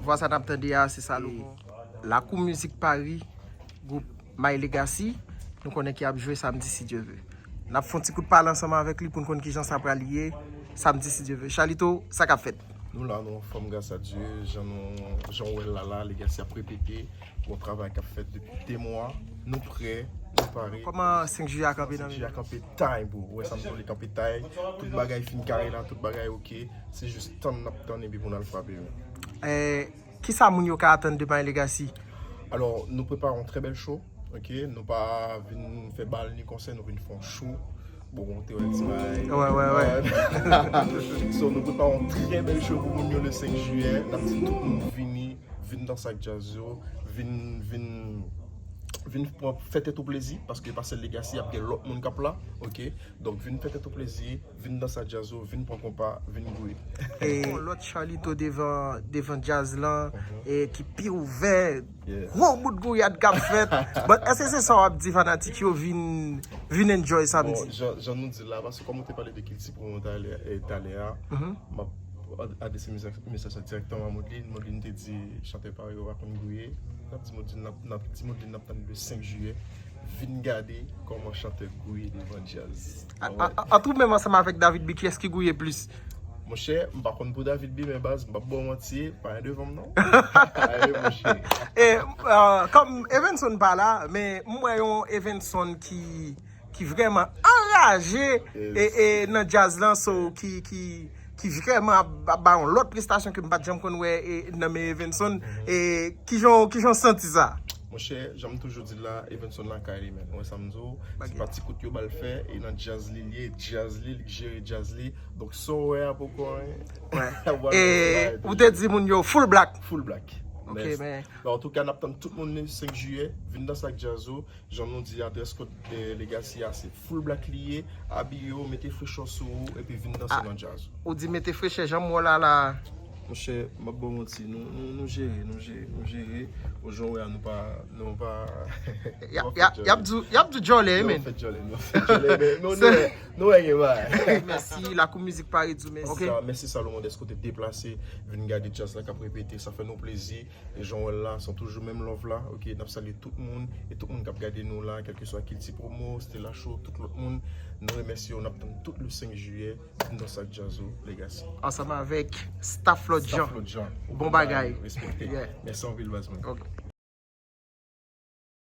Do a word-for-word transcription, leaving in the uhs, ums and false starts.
Vwa sa n ap tande a, se Salomon. Lakou Mizik Paris, gwoup My Legacy, nou konnen ki ap jwe samdi, si Dye ve. N ap fè yon ti kout pale ansanm avèk li pou n konn kijan sa pral ye samdi, si Dye ve. Charlito, sa k ap fèt? Nou la, nou anfòm, gras a Dye. Jan nou, jan w wè l la, la, Legacy ap repete. Bon travay k ap fèt depi de mwa. Nou prè, nou pare. Kòman senk jiyè a kanpe nan men nou? Senk jiyè a kanpe tay, bro. Ou wè sa m di w, li kanpe tay. Tout bagay fin kare la, tout bagay oke. Se jis tann n ap tann epi pou n al frape, wi. Eh, kisa moun yo ka atann de My Legacy? Alò, nou prepare yon trè bèl show, oke? Nou pa vin fè bal ni konsè, nou vin fè yon show. Bon, te wè ti bagay. Wè, wè, wè. So, nou prepare yon trè bèl show pou moun yo le senk jiyè. N ap di tout moun vini, vin danse ak djaz yo, vin, vin, vin pran, fè tèt ou plezi, paske pa sèl Legacy, ap gen lòt moun k ap la, oke? Donk, vin fè tèt ou plezi, vin danse ak djaz yo, vin pran konpa, vin gouye. E yon lòt Charlito devan, devan djaz lan, e ki pi ouvè, gwo bout gouyad k ap fèt. But èske se sa w ap di fanatik yo vin, vin enjoy samdi? Bon, jan, jan nou di la, paske kòm ou te pale de kilti pou mwen talè, e, talè a, m ap adrese mesaj, mesaj sa dirèkteman a Modline. Modline te di chantè pa yo pa konn gouye. N ap di Modline, n ap, n ap di Modline, n ap tann le senk jiyè. Vin gade kòman chantè gouye devan djaz. A, a, a, an tou menm ansanm avèk David B, kiyès ki gouye plis? Monchè, m pa konn pou David B, men baz, m p ap ba w manti, pa gen devan m non. Pa gen monchè. E, e, kòm Evenson pa la, men m wè yon Evenson ki, ki vrèman anraje e, e nan djaz lan, so, ki, ki, ki vrèman ap, ap ba yon lòt prestasyon ke m pa t janm konn wè e, nan men Evenson. E kijan, kijan w santi sa? Monchè, jan m toujou di l la, Evenson lakay li menm. Ou wè sa m di w? Se pa ti kout yo ba l fè, e nan djaz li l ye, djaz li, li k jere djaz li. Donk, sa w wè a poko anyen. Wè. E ou te di moun yo full black? Full black. Ok, men antouka, n ap tann tout moun le senk jiyè, vin danse ak djaz ou. Jan nou di, dress code de Legacy a, se full black li ye. Abiye w, mete frechè sou ou, epi vin danse nan djaz. Ou di mete frechè, jan m wè w la la. Monchè, m ap ba w manti, nou, nou, nou jere, nou jere, nou jere. Bon, jan w wè a, nou pa, nou pa, y ap, y ap, y ap di, y ap di djòlè, men. Nou fè djòlè, nou fè djòlè, men, men nou wè, nou wè gen bagay. Mèsi, Lakou Mizik Paris di w mèsi. Ok. Mèsi Salomon dèske w te deplase, vin gade djaz la k ap repete, sa fè nou plezi. E jan w wè l la, se toujou menm love la, ok? N ap salye tout moun, e tout moun k ap gade nou la, kèlkeswa Kilti Promo, Stella Show, tout lòt moun. Nou remèsye yo, n ap tann tout le senk jiyè, vin danse ak Djazz ou, Legacy. Ansanm avèk Staff Lòt Jan. Staff Lòt Jan. Bon bagay. Respekte. Yeah. Mèsi anpil, baz mwen. Ok.